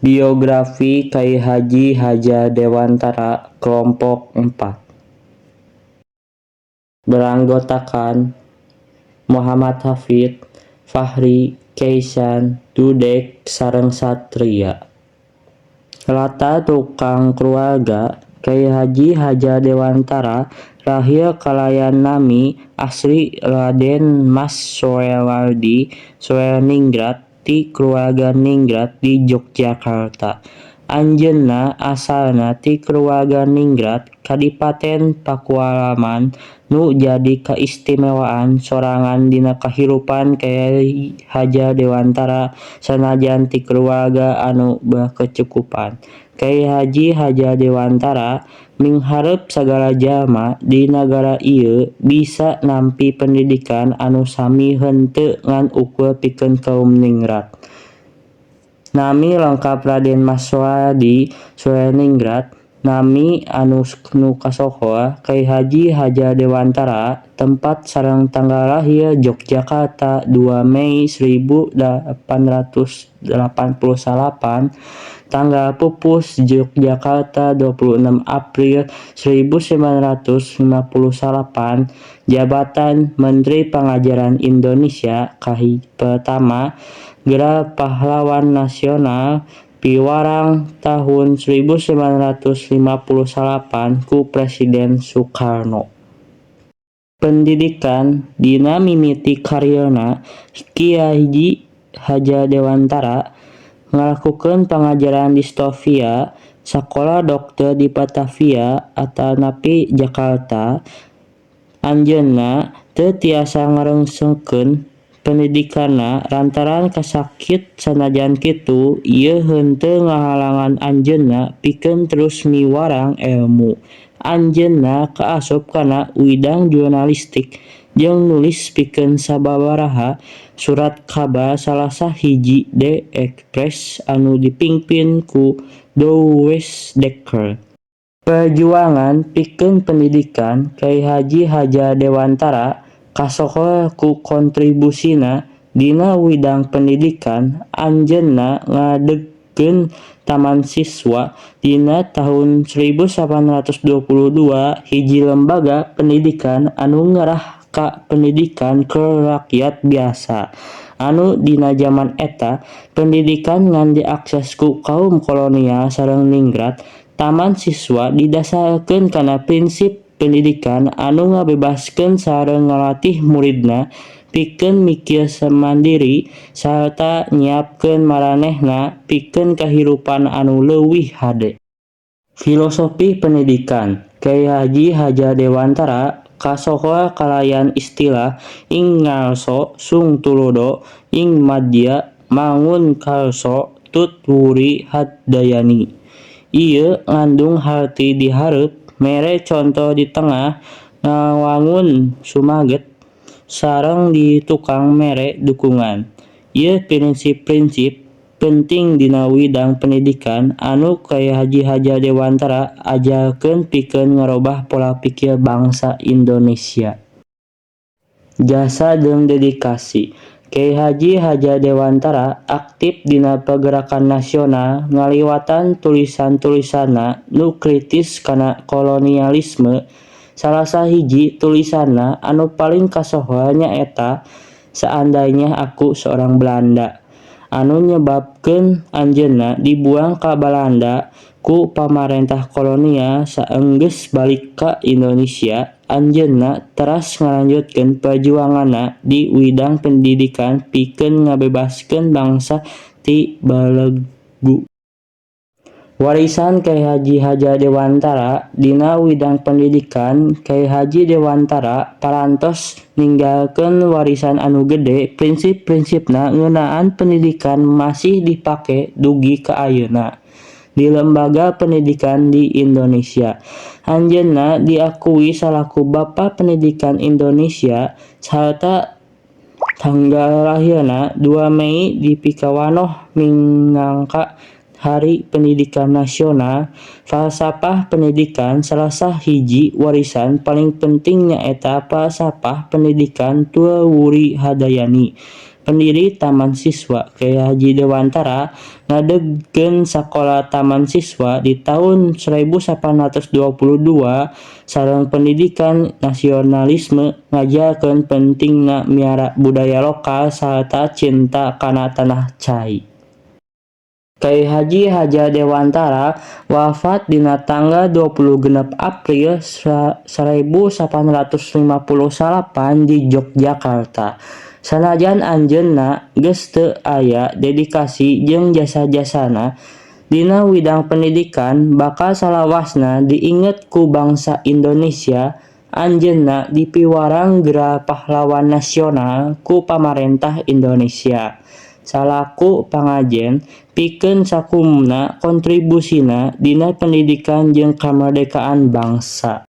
Biografi Kyai Haji Hajar Dewantara Kelompok 4 beranggotakan Muhammad Hafid, Fahri, Keysan, Dudek sareng Satria. Latar tukang kulawarga Kyai Haji Hajar Dewantara lahir kalayan nami asli Raden Mas Soewardi Soerningrat ti kulawarga ningrat di Yogyakarta. Anjeunna asalna ti kulawarga ningrat Kadipaten Pakualaman. Nu jadi kaistimewaan sorangan dina kahirupan Kyai Hajar Dewantara, sanajan ti kulawarga anu berkecukupan, Kyai Haji Hajar Dewantara mingharep sagala jalma di nagara ieu bisa nampi pendidikan anu sami, henteu ngan ukur pikeun kaum ningrat. Nami lengkap Raden Mas Soewardi Soerningrat, nami anu nu kasohor Kyai Haji Hajar Dewantara. Tempat sareng tanggal lahir Yogyakarta, 2 Mei 1889, tanggal pupus Yogyakarta, 26 April 1958, jabatan Menteri Pengajaran Indonesia pertama, gelar Pahlawan Nasional, piwarang tahun 1958 ku Presiden Soekarno. Pendidikan. Dina mimiti karirna, Kyai Haji Hajar Dewantara ngalakukeun pangajaran di Stovia, sakola dokter di Batavia atanapi Jakarta. Anjeunna teu tiasa ngarungsengkeun pendidikanna lantaran kasakit. Sanajan kitu, ieu henteu ngahalangan anjeunna pikeun terus miwarang elmu. Anjeunna kaasup kana widang jurnalistik jeung nulis pikeun sababaraha surat kabar, salah sahiji De Express anu dipingpin ku Douwes Dekker. Perjuangan pikeun pendidikan. Kyai Haji Hajar Dewantara kasohor ku kontribusina dina widang pendidikan. Anjeunna ngadegkeun Taman Siswa dina tahun 1922, hiji lembaga pendidikan anu ngarah ka pendidikan keur rakyat biasa, anu dina jaman eta pendidikan ngan diakses ku kaum kolonial sareng ningrat. Taman Siswa didasarkeun kana prinsip pendidikan anu ngabebaskeun sareng ngalatih muridna pikeun mikir mandiri sarta nyiapkeun maranehna pikeun kahirupan anu leuwih hade. Filosofi pendidikan. Kyai Haji Hajar Dewantara kasohor kalayan istilah "Ing ngarso sung tulodo ing madya mangun karso tut wuri handayani". Ieu ngandung harti di hareup, mere conto di tengah, ngawangun sumaget, sareng di tukang mere dukungan. Ieu prinsip-prinsip penting dina widang pendidikan anu Kyai Haji Hajar Dewantara ajarkeun pikeun ngarobah pola pikir bangsa Indonesia. Jasa jeung dedikasi. Kyai Haji Hajar Dewantara aktif dina pergerakan nasional ngaliwatan tulisan-tulisanna nu kritis kana kolonialisme. Salah sahiji tulisanna anu paling kasohor nyaeta Seandainya Aku Seorang Belanda, anu nyebabkeun anjeunna dibuang ka Balanda ku pamarentah kolonial. Saenggeus balik ka Indonesia, anjeunna teras ngalanjutkeun perjuanganna di widang pendidikan pikeun ngabebaskeun bangsa ti belenggu. Warisan Kyai Haji Hajar Dewantara dina widang pendidikan. Kyai Haji Dewantara parantos ninggalkeun warisan anu gede. Prinsip-prinsipna ngeunaan pendidikan masih dipake dugi ka ayeuna di lembaga pendidikan di Indonesia. Anjeunna diakui salaku Bapa Pendidikan Indonesia sarta tanggal lahirna 2 Mei dipikawanoh minangka Hari Pendidikan Nasional. Falsafah pendidikan. Salah sahiji warisan paling penting nyaeta falsafah pendidikan Tut Wuri Handayani. Pendiri Taman Siswa Kyai Haji Dewantara ngadegkeun Sakola Taman Siswa di taun 1822 sareng pendidikan nasionalisme ngajarkeun pentingna miara budaya lokal sarta cinta kana tanah cai. Kyai Haji Hajar Dewantara wafat dina tanggal 26 April 1859 di Yogyakarta. Sanajan anjeunna geus teu aya, dedikasi jeung jasa-jasana dina widang pendidikan bakal salawasna diinget ku bangsa Indonesia. Anjeunna dipiwarang gelar Pahlawan Nasional ku pamarentah Indonesia salaku pangajen pikeun sakumna kontribusina dina pendidikan jeung kamardekaan bangsa.